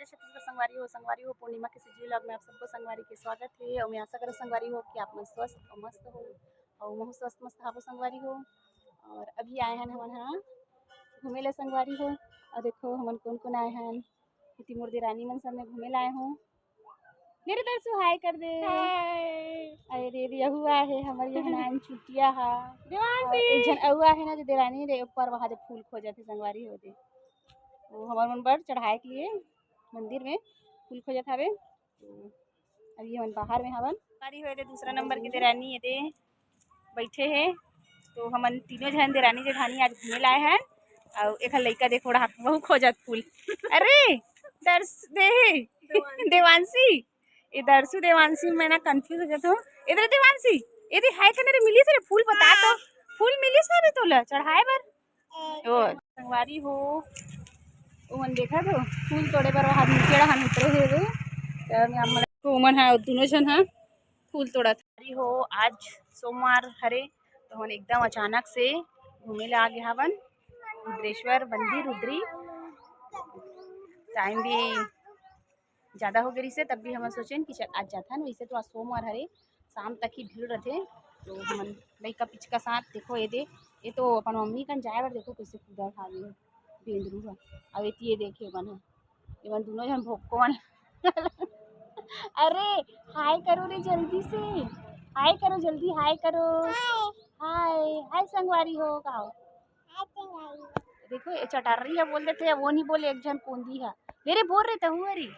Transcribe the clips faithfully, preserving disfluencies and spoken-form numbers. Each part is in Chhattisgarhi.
जय छत्तीसगढ़ संगवारी हो, संगवारी हो, पूर्णिमा के CG vlog में आप सबको संगवारी के स्वागत हे। और मैं आशा करत संगवारी हो कि आप मन स्वस्थ और मस्त हो, और महू स्वस्थ मस्त हाबो संगवारी हो। और अभी आए हन हमन हा घूमे ला संगवारी हो। और देखो हमन कोन कोन आए हन, इति मोर देरानी मन सब में घूमे ला आए हो। मेरे दर्शु हाय कर दे। हाय। अरे रे, यहू आहे हमर यहनान चुटिया हा। देवांशी। और एक झन अउ आहे ना, जो देरानी रे ऊपर वहाँ दे फूल खोजत हे संगवारी हो दे। वो हमर मन बर चढ़ाए के लिए मंदिर में फूल खोजत हवे। तो अभी हमन बाहर में हवन। संगवारी हो दे दूसरा नंबर के देरानी ये दे बैठे हे। तो हमन तीनों झन देरानी जेठानी आज घूमे ला आए हन। अउ एक लइका देखो, ओढ़ा वहू खोजत फूल। अरे दर्श दे देवांशी, ये दर्शु देवांशी, मैं ना confuse हो जात हूँ। इधर देवांशी, ये दे हाय कने रे, मिलिस रे फूल, बता तो, फूल मिलिस ना रे तोला चढ़ाए बर? ओ संगवारी हो, ओमन देखत हो फूल तोड़े बर वहाँ नीचे डहान उतरे हे रे। त मैं हमन, ओमन हा, दोनों झन हा फूल तोड़त हरी हो। आज सोमवार हरे, तो हमन एकदम अचानक से घूमे ला आगे हवन रुद्रेश्वर मंदिर, रुद्री। टाइम भी ज़्यादा हो गए रिसे, तब भी हमन सोचेन कि चल आज जाथन। वैसे तो आज सोमवार हरे, शाम तक ही भीड़ रहथे। तो हमन लइका पिचका साथ देखो, ये दे, ये तो अपन मम्मी कन जाए बर देखो कैसे कूदा खावे बेंदरू ह। अब एती ये देखे बन है, ये मन दोनों झन भोक्को मन। अरे हाय करो रे जल्दी से, हाय करो जल्दी, हाय करो। हाय हाय संगवारी हो, कहो। देखो ये चटारी है, बोल देते हैं, वो नहीं बोले, एक झन कोंदी है। मेरे बोल रहे तहु अरी,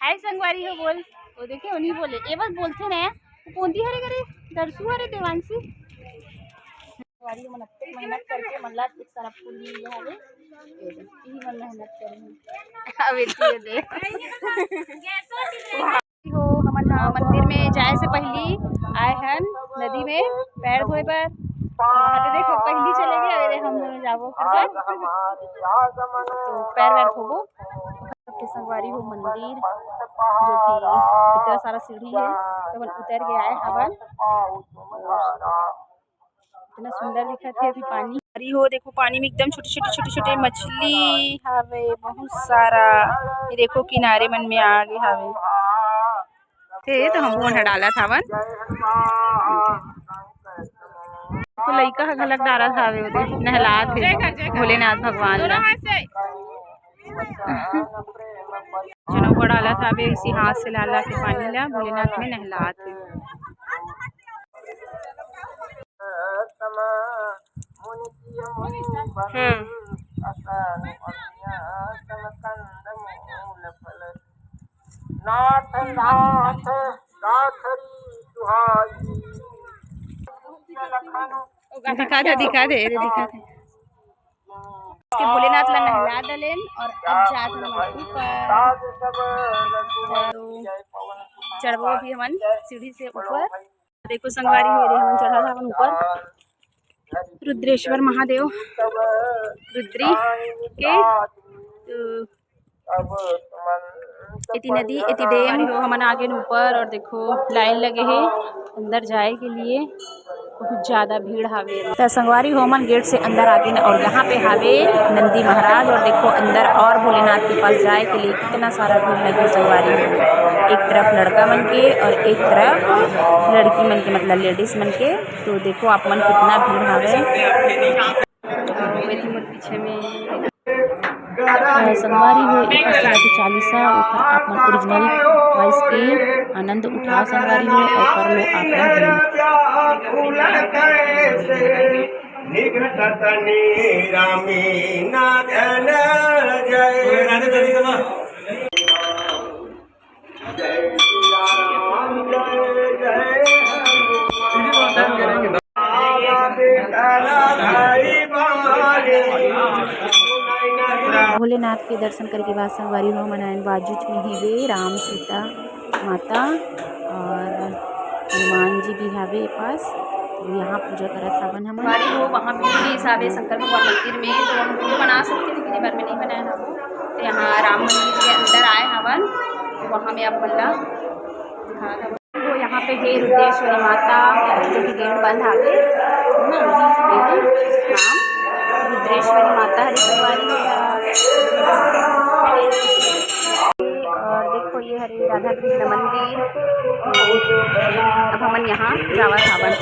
हाय संगवारी हो बोल। वो देखे वो नहीं बोले, ये बस बोलते ना, वो कोंदी हरे करे, दर्शु हरे देवांशी। संगवारी मन अतक मेहनत करके मन ला एक सारा फूल मिल गया हवे। ये मन मेहनत करे हैं। अब इतनी दे। हो, हमन ह मंदिर में जाए से पहली आए हन नदी में पैर धोए बर। वहाँ पे देखो, पहली चले गए, अरे हम दोनों जाबो कर बर। तो पैर वैर धोबो। सबके संगवारी हो मंदिर, जो कि इतना सारा सीढ़ी है, तो हमन उतर के आए हवन। इतना सुंदर दिखत हे अभी पानी। अरे हो देखो, पानी में एकदम छोटे-छोटे, छोटे-छोटे मछली हवे, बहुत सारा। ये देखो, किनारे मन में आ गे हवे। थे तो हम मन ह डालत हवन। तो लइका ह घलक डालत हवे, ओदे नहलात हे भोलेनाथ भगवान ला। जनउवा डालत हवे, इसी हाथ से ला ला के पानी ला भोलेनाथ में नहलात हे। हम्म। नाथ नाथ नाथ री दुहाई। दिखा दे, दिखा दे, ये दिखा दे। के भोलेनाथ ला नहला डलेन और अब जात हन ऊपर। तो चढ़बो अभी हमन सीढ़ी से ऊपर। देखो संगवारी हो रे, हमन चढ़त हवन ऊपर रुद्रेश्वर महादेव रुद्री के। तो एती नदी, एती डैम, तो हमन आगे न ऊपर और देखो लाइन लगे हे अंदर जाए के लिए, बहुत ज्यादा भीड़ हावे। त संगवारी हो, हमन गेट से अंदर आगे न और यहाँ पे हावे नंदी महाराज और देखो अंदर और भोलेनाथ के पास जाए के लिए कितना सारा भीड़ लगे संगवारी हो। एक तरफ लड़का मन के और एक तरफ लड़की मन के, मतलब लेडीज मन के। तो देखो आप मन कितना भीड़ हावे। अउ एती मोर पीछे में, अ, संगवारी हो, ए पास चला के चालीसा, ओकर आप मन ओरिजिनल वॉइस के आनंद उठाओ संगवारी हो, अउ कर लो आप मन भोलेनाथ। भोलेनाथ के दर्शन करे के बाद संगवारी हो, हमन आयन बाजूच में हेबे राम सीता माता और हनुमान जी भी हावे ए पास। तो यहाँ पूजा करत हावन हमन। संगवारी हो, वहाँ भी हिसाबे शंकर भगवान मंदिर में तो हम वीडियो बना सकते हैं, लेकिन ये बार में नहीं बनाया हम। तो यहाँ राम मंदिर के अंदर आए हवन, तो वहाँ में आप मन ला दिखा था। तो यहाँ पे हे रुद्रेश्वरी माता, जो कि गेट बंद हावे, है ना? ये दे राम रुद्रेश्वरी माता हरी संगवारी हो। अरे, राधा कृष्ण मंदिर। अब हमन यहाँ जावत हावन।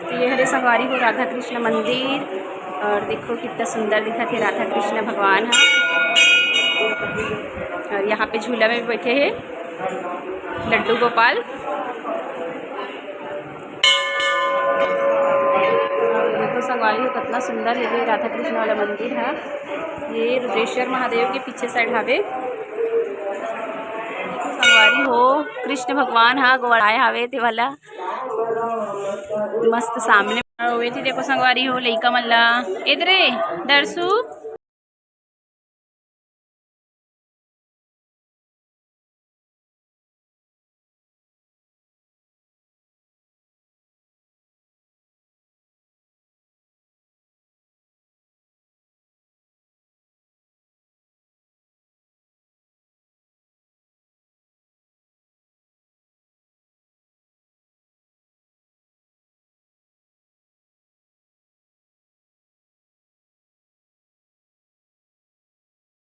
तो ये हरे संगवारी हो राधा कृष्ण मंदिर, और देखो कितना सुंदर दिखत हे राधा कृष्ण भगवान ह। और यहाँ पे झूला में भी बैठे हे लड्डू गोपाल। देखो संगवारी हो, कितना सुंदर हे ये राधा कृष्ण वाला मंदिर ह। ये रुद्रेश्वर महादेव के पीछे side हावे। देखो संगवारी हो, कृष्ण भगवान ह गोहराए हावे, ते वाला मस्त सामने। अउ एती देखो संगवारी हो, लइका मन ला, एदरे दरसू।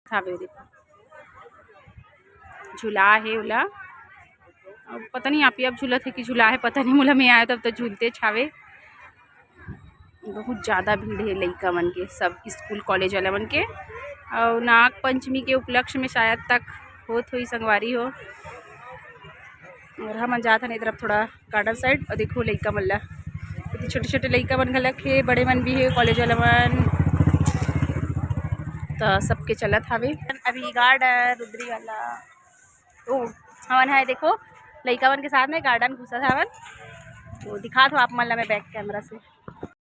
हावे रे। झूला हे ओला। अब पता नहीं आप ही अब झूलत हे कि झूला हे, पता नहीं, मोला मैं आए तब तो झूलते छावे। बहुत ज़्यादा भीड़ हे लइका मन के, सब स्कूल कॉलेज वाला मन के। और नाग पंचमी के उपलक्ष्य में शायद तक होत होई संगवारी हो। और हमन जात हन ए तरफ थोड़ा गार्डन साइड। और देखो लइका मन ला, इतने छोटे छोटे लइका मन घलक हे, बड़े मन भी हे, कॉलेज वाला मन, तो सबके चलत हावे। अभी गार्डन रुद्री वाला, ओ हमन है देखो लइका मन के साथ में गार्डन घुसत हावन। तो दिखात हो आप मन ला मैं बैक कैमरा से।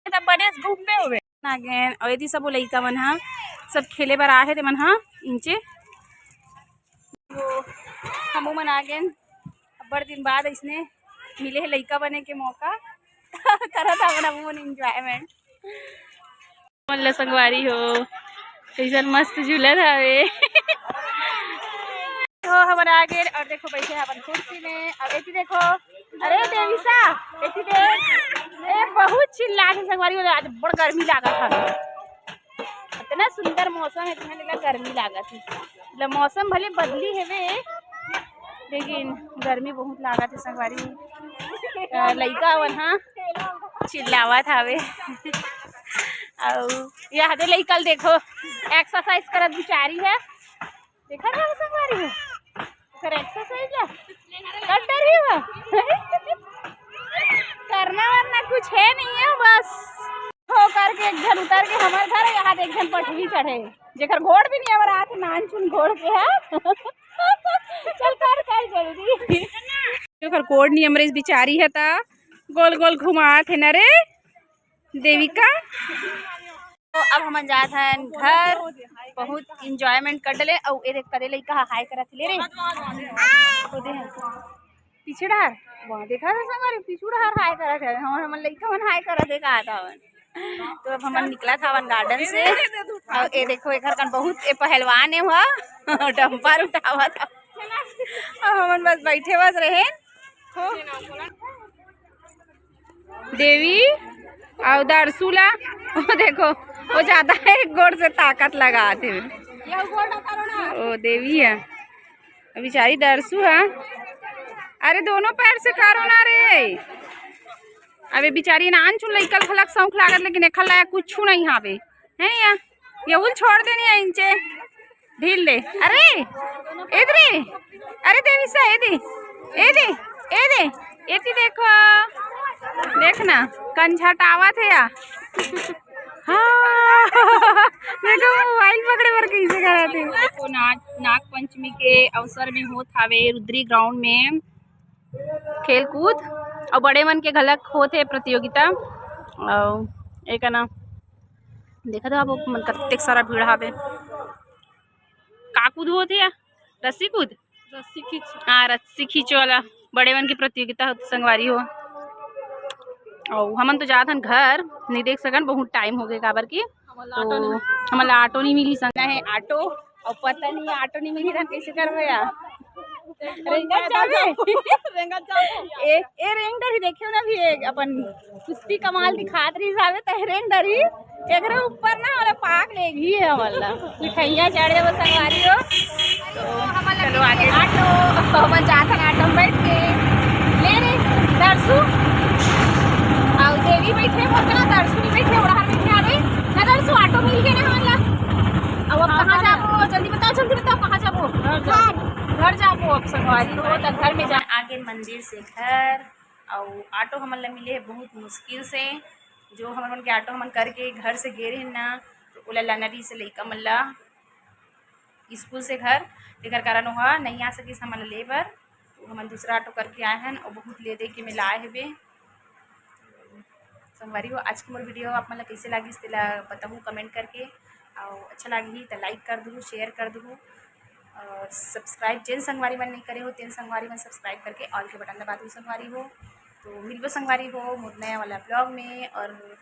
तब बने घूमते हुए। आ गेन, और एती सब लइका मन ह सब खेले बर आए हे, ते मन ह इंचे। तो हमू मन आ गेन, अब्बड़ दिन बाद अइसने मिले हे लइका बने के मौका। करत हवन हमू मन enjoyment। मन ला संगवारी हो, कइसन मस्त झूलत हवे। हो हमन आ गेन और देखो बैठे हवन कुर्सी में। अब एती देखो, अरे देविसा, एती देख, ए बहुत चिल्लात हे संगवारी हो, आज बड़ गर्मी लागत हवे। इतना सुंदर मौसम हे, इतना लेला गर्मी लागत हे। मतलब मौसम भले बदली हेवे, लेकिन गर्मी बहुत लागत हे संगवारी। अ, लइका मन ह चिल्लावत हावे। अउ ये दे लइका ल देखो, exercise करत बिचारी हे। देखत हव संगवारी हो, ओकर exercise ला, कर डरही हो। करना वरना कुछ हे नहीं हे, बस हो करके एक झन उतर के हमर घर, यहाँ एक झन पटरी चढ़े, जेकर गोड़ भी नहीं अबर आत हे, नान चुन गोड़ के हे। चल कर, कर जल्दी। ओकर गोड़ नहीं अमरे बिचारी हे, त गोल गोल घुमात हे न रे। देविका। तो अब हमन जात हन घर, बहुत enjoyment कर डले। अउ ए देख करे लइका ह हाय करत ले रे, ओ दे पीछे डहर, वहाँ देखा था संगवारी, पीछू डहर हाय करत हे, हमर, हमर लइका मन हाय करत हे, कहा था हमन। तो अब हमन निकलत हवन गार्डन से। अउ ए देखो एकर कन बहुत ए पहलवान हे, वह डंपर उठावत हे। अब हमन बस बैठे बस रहे। हो। देवी अउ दरसू ला, वो देखो, वो ज्यादा एक गोड़ से ताकत लगात हे। ओ देवी हे, बिचारी दरसू हे। अरे दोनों पैर से करो ना रे। अबे बिचारी नान चुन लइका ल घलक शौक लागत, लेकिन एखर लायक कुछु नहीं हावे। है या? ये उल छोड़ देनी है इंचे। ढील दे। अरे, एदरे। अरे देवी सा, एदे। एदे, एदे। एती देखो। देखना, कंझटावत हे या। हाँ। देखो, मोबाइल पकड़े बर कइसे करत हे। देखो, नाग, नाग पंचमी के अवसर में होत हावे रुद्री ग्राउंड में खेल कूद, अउ बड़े मन के घलक होत हे प्रतियोगिता। अउ एक ना, देखत हो आप मन, कतेक सारा भीड़ हावे। का कूद होत हे या? रस्सी कूद? रस्सी खींच। हाँ, रस्सी खींच वाला बड़े मन के प्रतियोगिता होत, संगवारी हो। अउ हमन तो जात हन घर, नहीं देख सकन, बहुत टाइम हो गए, काबर की हमन ला तो ऑटो नहीं मिली। हमन ला ऑटो नहीं मिली, संग है ऑटो, अउ पता नहीं ऑटो नहीं मिली, त हम कइसे करबो या? रेंगत जाबे। रेंगत जाबे। ए, ए रेंग डरही, देखे ना भी, एक अपन कुश्ती कमाल दिखात रही जाबे, त रेंग डरही। एकरे ऊपर ना वाला पाक लेगही है वाला। मिठाइयाँ चढ़ जाबे संगवारी हो। तो चलो आगे। ऑटो, तो हमन जात हन ऑटो में बैठ के। ले रे दर्शु, अउ देवी बैठे, मोर करा दर्शु नहीं बैठे, ओढ़ा बैठे आवे ना दर्शु, ऑटो मिल गए ना हमन ला। अब, अब कहाँ जाबो? जल्दी बताओ, जल्दी बताओ, कहाँ जाबो? घर जाबो। घर जाबो अब संगवारी हो, त घर में जा। आगे मंदिर से घर, अउ ऑटो हमन ला मिले हे बहुत मुश्किल से। जो हमन मन के ऑटो हमन करके घर से गे रहे ना, तो ओला लाना रहिस लइका मन ला स्कूल से घर, तेकर कारण ओहा नहीं आ सकिस हमन ला ले बर। तो हमन दूसरा ऑटो करके आए हन, अउ बहुत ले दे के में लाए हेबे। संगवारी हो, आज के मोर वीडियो आप मन ला कइसे लागिस, तेला बताहू कमेंट करके, अउ अच्छा लागही त लाइक कर दूहू, शेयर कर दूहू, और सब्सक्राइब, जेन संगवारी मन नहीं करे हो, तेन संगवारी मन सब्सक्राइब करके ऑल के बटन दबा दूहू संगवारी हो। तो मिलबो संगवारी हो मोर नया वाला ब्लॉग में। और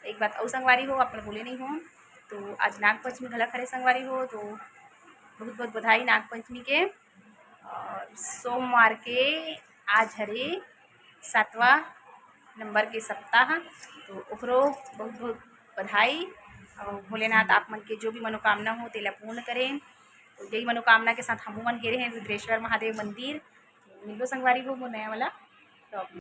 एक बात अउ संगवारी हो, आप मन बोले नहीं हो, तो आज नाग पंचमी घलक हरे संगवारी हो, तो बहुत बहुत बधाई नाग पंचमी के। और सोमवार के आज हरे सातवां नंबर के सप्ताह, तो ओकरो बहुत बहुत बधाई। और भोलेनाथ आप मन के जो भी मनोकामना हो, तेला पूर्ण करें। तो यही मनोकामना के साथ हमहू मन गे रहे रुद्रेश्वर महादेव मंदिर। तो मिलबो संगवारी हो मोर नया वाला ब्लॉग में।